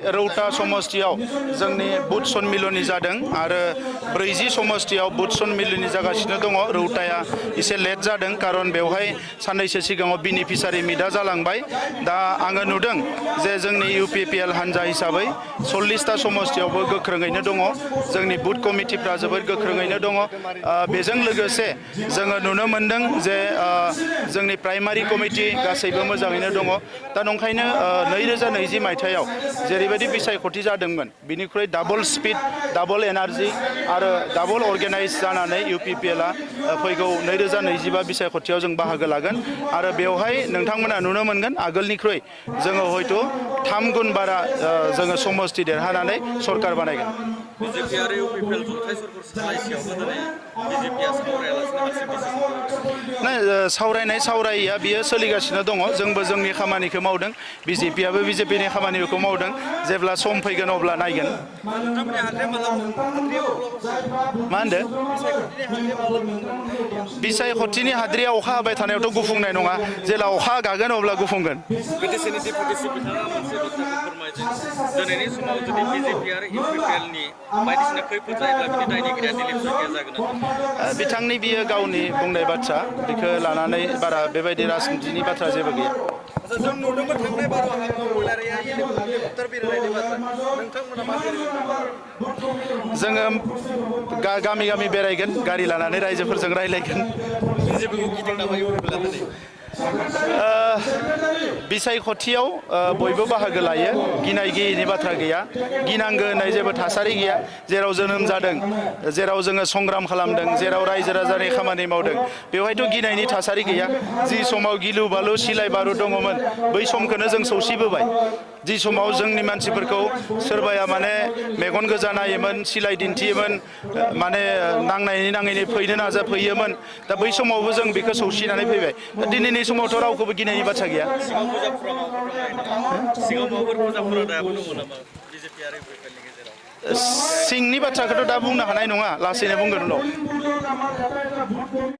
रौता समष्टियाव जोंनि बुथ सन्मिलनि जादों आरो 40 समष्टियाव बुथ सन्मिलनि जागासिनो दङ। रौताया एसे लेट जादों कारन बेवहाय साननैसो सिगाङाव बेनिफिसारि मिटआ जालांबाय। दा आङो नुदों जे जोंनि UPPL हान्जा हिसाबै 40टा समष्टियावबो गोख्रोङैनो दङ। जोंनि बुथ कमिटिफ्रा जोबोद गोख्रोङैनो दङ। बेजों लोगोसे जोङो नुनो मोन्दों जे जोंनि प्राइमारि कमिटि गासैबो मोजाङैनो दङ। दा नंखायनो 2020 मायथाइयाव जेरैबायदि बिसायख'थि जादोंमोन बिनिख्रुइ डाबल स्पिड, डाबल एनार्जि आरो डाबल अर्गेनाइज जानानै UPPLआ फैगौ 2025 बिसायख'थियाव जों बाहागो लागोन आरो बेवहाय नोंथांमोना नुनो मोनगोन आगोलनिख्रुइ जोङो हयथ' 3 गुन बारा जोङो समष्टि देरहानानै सरकार बानायगोन। BJP आरो UPPL जथाय सरकार सालायसेयावबो दिनै BJPआ सावरायालासिनो हारसिं डिसिसन सावरायनाया बियो सोलिगासिनो दङ। जोंबो जोंनि खामानिखौ मावदों, BJPआबो BJPनि खामानिखौ मावदों। जेब्ला सम फैगोन अब्ला नायगोन। मा होनदो? बिसायख'थिनि हाद्रिया अखा हाबाय थानायावथ' गुफुंनाय नङा, जेला अखा गागोन अब्ला गुफुंगोन। BTCनि डेपुटि चिफ बिथाङा मोनसे बाथ्राखौ फोरमायदों, दिनैनि समाव जुदि BJP आरो UPPLनि बायदिसिना खैफोद जायोब्ला बिनि दायनिगिरिया दिलीप शइकिया जागोन होननानै। बिथांनि बियो गावनि बुंनाय बाथ्रा, बेखौ लानानै बारा बेबायदि राजनितिनि बाथ्रा जेबो गैया। जों नुदोंमोन थांनाय बाराव महिलारिया हेलिकप्टार बिरहोनायनि बाथ्रा, नोंथांमोना मा जोङो गामि गामि बेरायगोन, गारि लानानै रायजोफोरजों रायलायगोन। BJPखौ गिदों नामा UPPLआ दिनै? बिसायख'थियाव बयबो बाहागो लायो, गिनाय गियैनि बाथ्रा गैया, गिनांगौ होननाय जेबो थासारि गैया। जेराव जोनोम जादों, जेराव जोङो संग्राम खालामदों, जेराव रायजो राजानि खामानि मावदों, बेवहायथ' गिनायनि थासारि गैया। जि समाव गिलु बालु सिलाय बारु दङमोन बै समखौनो जों सौसिबोबाय। जि समाव जोंनि मानसिफोरखौ सोरबाया माने मेगन गोजा नायोमोन, सिलाय दिन्थियोमोन, माने नांनायनि नाङैनि फैनो नाजाफैयोमोन, दा बै समावबो जों बेखौ सौसिनानै फैबाय। दा दिनैनि समावथ' रावखौबो गिनायनि बाथ्रा गैया। सिंनि बाथ्राखौथ' दा बुंनो हानाय नङा, लासैनो बुंगोन उनाव।